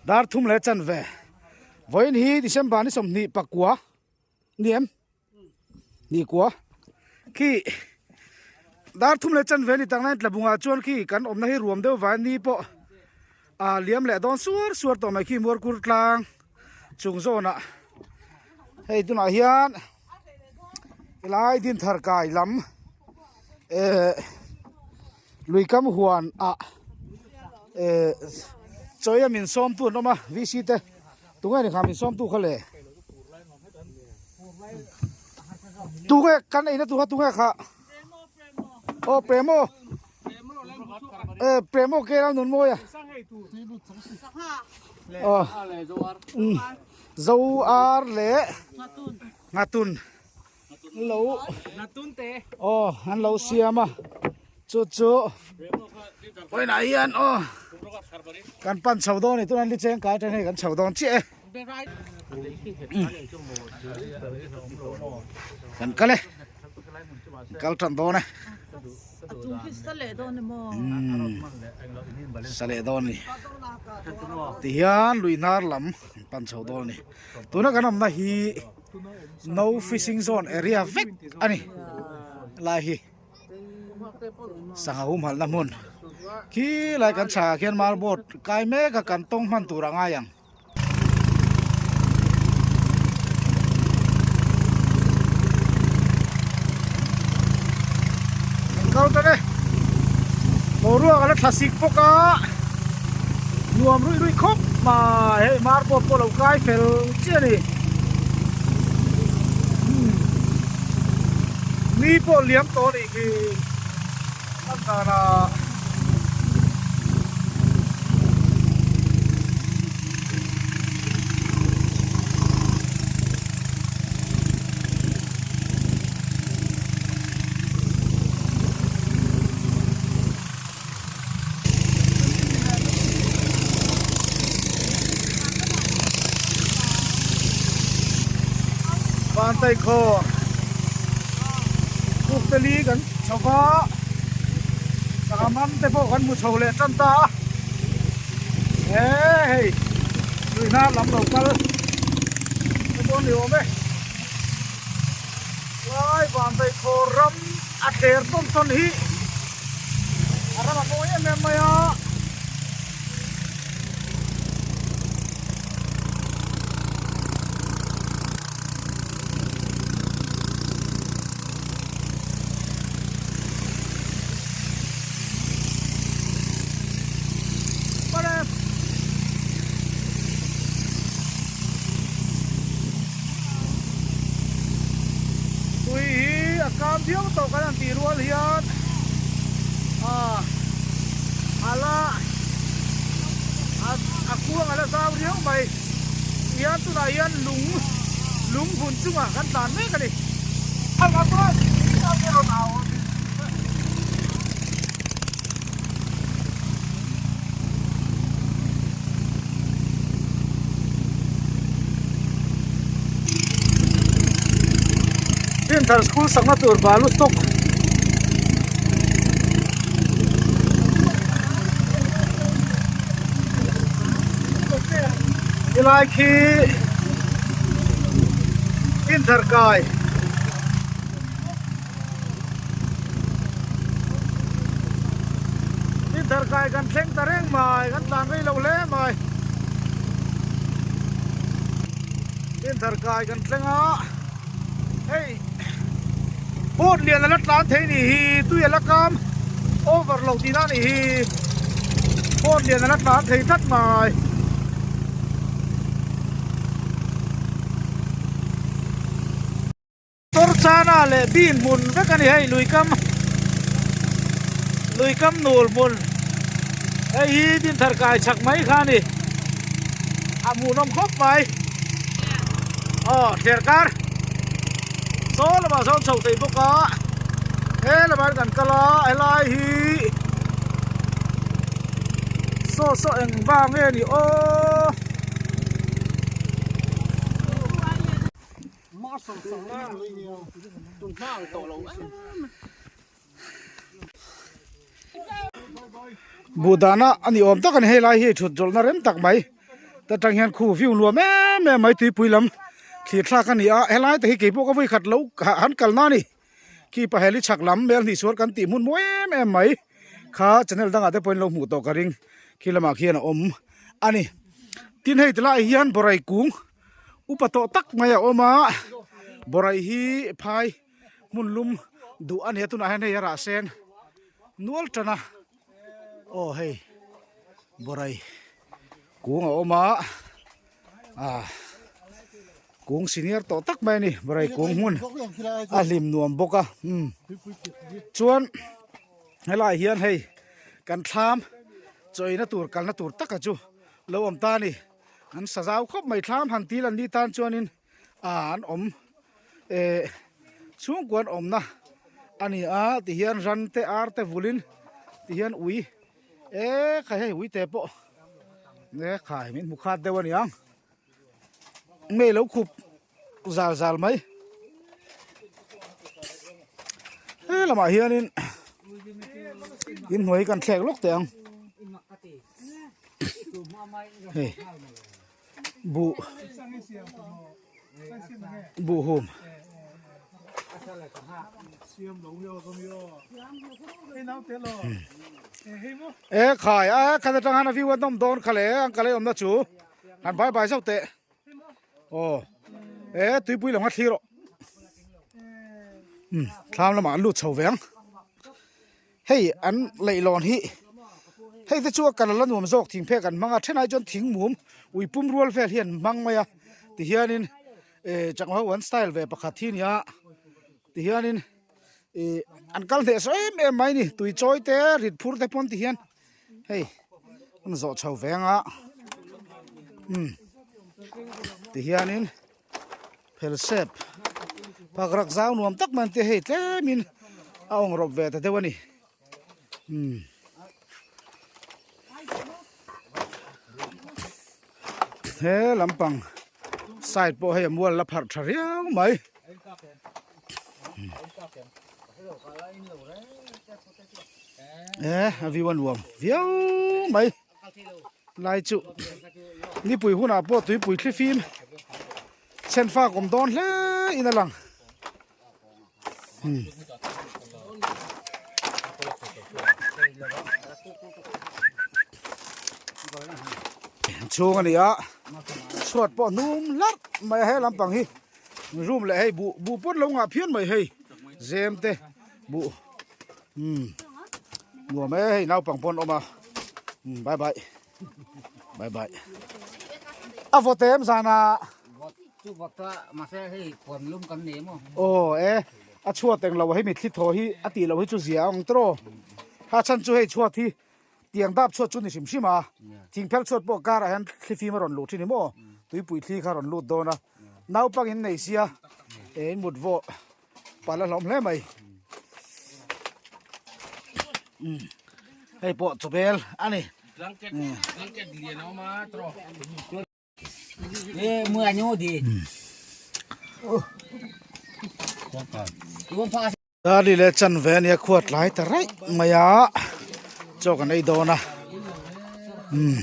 Dar thum leh chanve vawiin hi December ni 29 ni em? Ni kua khi dar thum leh chanve ni tak nain tlabungah chuan khi kan awmna hi ruam deuh vai ni pawh a liam leh dawn suar suar tawh mai khi muarkur tlang chung zawnah hei tunah hian helai dinthar kai lam eh Lui kam huan ah eh chawi a min sawm tu an awm a VC te tunge ni kha min sawm tu kha le tunge kan eina tur kha tunge kha aw Premo eh Premo ke ral nun mawi a aw zo ar leh ngatun lo aw an lo siam a chu chu vawiinah hian aw kan pan chho dawn a ni tunah hian licheng kai atang hei kan chho dawn chiah e kan kal e kal tan dawn e sa leh dawn a ni tihian lui hnar lam pan chho dawn a ni tuna kan awmna hi. No fishing zone area vek a ni lai hi sangha humhalh na hmun khi lai kan chhakah khian marboard kai mek a kan tawng hman tur a ngai ang. Kal ta e boruak a la thla sik bawk a nuam ruih ruih khawp mai hei marboard pawh lo kai fel chiah a ni mi pawh liam tawh a nih khi a danah. Vantaikhawr Kuktali kan chho va sangha man te pawh kan hmu chho leh tan ta a he hei lui hnar lam lo kal te pawh a ni awm e. Lai Vanveikhawr ram a thler tawn tawn hi a ram a mawi em em mai a. Tui hi a kam viau tawh kan han tih rual hian ah a la a kuang a la zau riau mai tihian tunah hian lung lung hmun chungah kan tlan mek a ni. Dinthar school sakna tur balu stock helai khi Dinthar kai Dinthar kai kan thleng ta reng mai kan tlan rei lo hle mai Dinthar kai kan thleng a hei boat lian a la tlan thei ni hi tui a la kam over lo tihna a nih hi boat lian a la tlan thei tlat mai. Torchana leh bean hmun vek a ni hei lui kam lui kam nul hmun hei hi dinthar kai chhak mai kha a ni a hmuhnawm khawp mai aw thler kar saw lamah sawn chho thei bawk a he lamah hian kan kal a helai hi saw saw eng vang nge ni aw. Buh dahna a ni awm tak a ni hei lai hi thut zawlhna rem tak mai. Ta tang hian khu view nuam em em mai tuipui lam thlir thlak a ni a helai te hi keipawh ka vawi khat lo han kal na a ni khi paheli chhak lam mel hnih suar kan tih hmun mawi em em mai kha channel dangah te pawhin lo hmuh tawh ka ring khi lamah khian a awm a ni tin hei tilaiah hian bawrei kung upa tawh tak mai a awm a bawrei hi phai hmun lum duh a ni a tunah hian hei a rah sen nual tan a aw hei bawrei. Kung a awm a ah kung senior tawh tak mai a ni Barai kung hmun a hlim nuam bawk a umm chuan helaiah hian hei kan thlam chawina tur kalna tur taka chu lo awm ta a ni an sa zau khawp mai thlam han til an ni tan chuanin ah an awm eh chhungkua an awmna a ni a tihian ran te ar te vulin tihian ui. E khai hei uite pawh e khai min hmu khat deuh a niang ngei lo khup zal zal mai he lamah hianin inhnuai hi kan thlek lawk teh ang hei buh buh hum e khai a khat atang han a view a nawm dawn kha le ang ka lei awmna chu han bai bai zauh teh aw e tuipui lo nga thlir rawh um thlam lamah an lut chho ve ang. Hei an leihlawn hi hei te chu a kal a la nuam zawk thing phek an hmang a thenah hi chuan thing mum ui pum rual vel hi an hmang mai a tihianin eh chakma ho an style ve pakhat hi a ni a tihianin ih an kal hneh saw em em mai a ni tui chawi te rit phur te pawn tihian hei an zawh chho ve ang a umm tihianin. Phelsep phak rak zau nuam tak mai an tia hei tlemin a awng rawp ve ta deuh a ni umm he lampang side pawh hei a mual la pharh tha riau mai e a view a nuam viau mai. Lai chu nipui hunah pawh tuipui thli fim chhen fak awm dawn hle in a lang. Hmm. Chhung a ni a, chhuat pawh hnum larh mai a he lampang hi room leh hei buh buh pawn lo ngah phian mai hei zem te buh. Umm nuam e hei naupang pawn awm a umm bye bye bye bye a vawt em zan a chu vawt a mahse hei khuan lum kan nei maw aw e a chhuat eng lo hei mitthli thaw hi a tih loh hi chu zia ang tawh ha chhan chu hei chhuat hi tiang dap chhuat chu ni hrim hrim a thingphel chhuat pawh karah hian thli fim a rawn luh thin ni maw tuipui thli kha a rawn lut dawn a naupang in nei sia e in mut vawh Pal a hlawm hle mai. Umm hei pawh chawbel a ni. Darli leh chanve a nia khuat lai ta raih mai a chaw kan ei dawn a umm.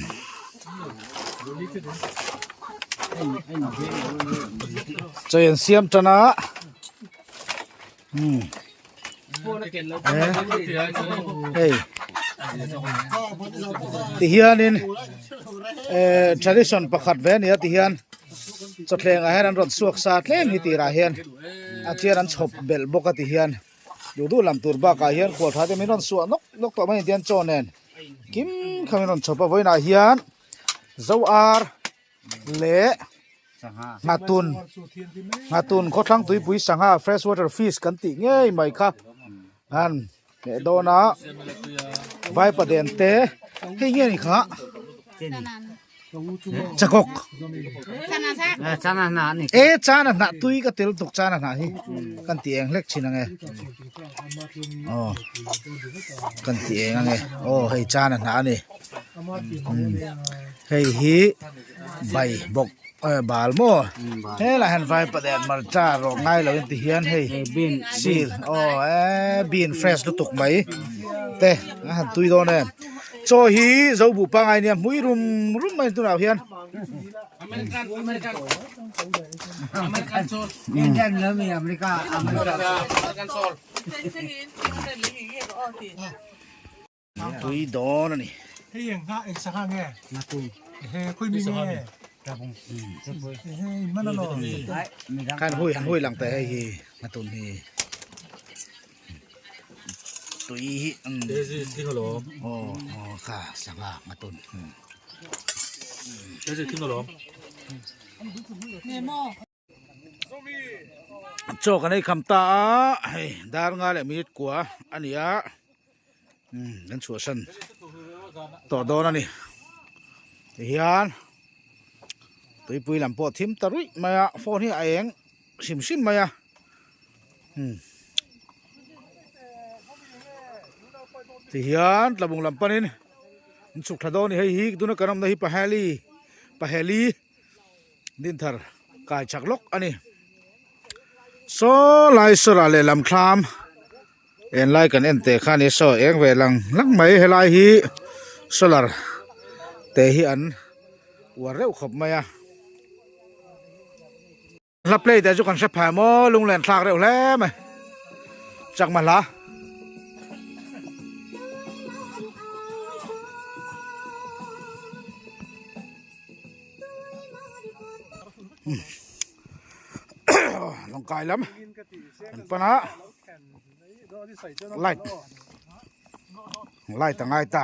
Chaw an siam tan a umm hei tihianin eh tradition pakhat ve a ni a tihian chawthleng ah hian an rawn chhuak sa tlem hi tirah hian a chian an chhawp belh bawk a tihian. Duh duh lam tur bakah hian khual tha te min rawn suah nawk nawk tawh mai tian chaw nen kim kha min rawn chhawp a vawiinah hian zo ar leh nghatun nghatun khawthlang tuipui sangha fresh water fish kan tih ngei mai kha han hmeh dawn a vaipa den te hei nge ni kha. Chakawk e chana hnah tui ka tel tuk chana hnah hi kan ti eng hlek thin ange aw kan ti eng ange aw hei chana hnah ani hei hi bai bawk bal maw helai hian vaipaden hmarcha rawh ngai lo in ti hian hei sil aw e bean fresh lutuk mai te a han tui dawn em. Chaw hi zo buh pangai nia hmui rum rum mai tunah hian. Tui dawn a ni. Hei eng nga eng sangha nge? Ehe khawi mi nge? Ehe in man alo. Khan hui han hui lang teh hei hi ngatun hi. Tui hi um aw aw kha sangha ngatun. Chaw kan ei kham ta a hei dar nga leh minute kua a ni a umm kan chhuahsan tawh dawn a ni tihian tuipui lam pawh thim ta ruih mai a phone hi a eng hrim hrim mai a umm tihian tlabung lam panin an chhuk thla dawn a ni hei hi tuna kan awmna hi paheli paheli. Dinthar kai chak lawk a ni. Saw lai sawrah leh lam thlam en lai kan en teh kha a ni saw eng ve lang lang mai helai hi solar te hi an uar reuh khawp mai a. Hla play te chu kan hre phai maw lunglen thlak reuh hle mai chakma hla. Lawngkai lam an pan a light light a ngai ta.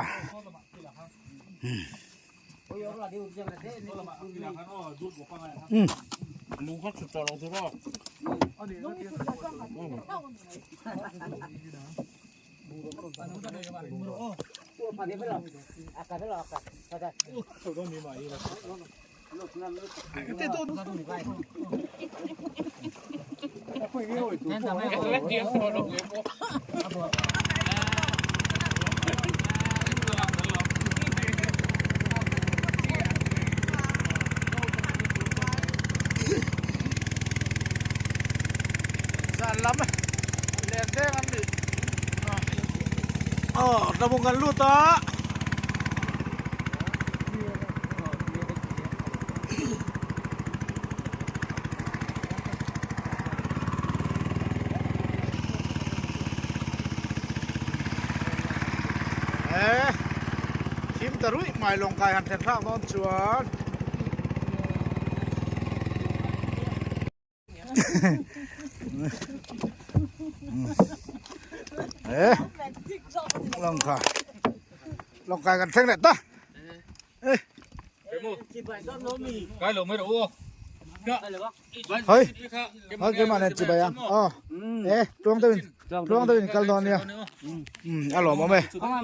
Zan lam len deng an ni aw tlabung kan lut a. Eh, thim ta ruih mai lawng kai han thlen thlak dawn chuan. Eh, lawng kai. Lawng kai kan thleng leh ta. Eh. Hoi. Hoi ke mah nen chibai ang. Aw. Eh, tluang deuhin. Tluang deuhin kal dawn nia. Um, a lawm awm e. Um.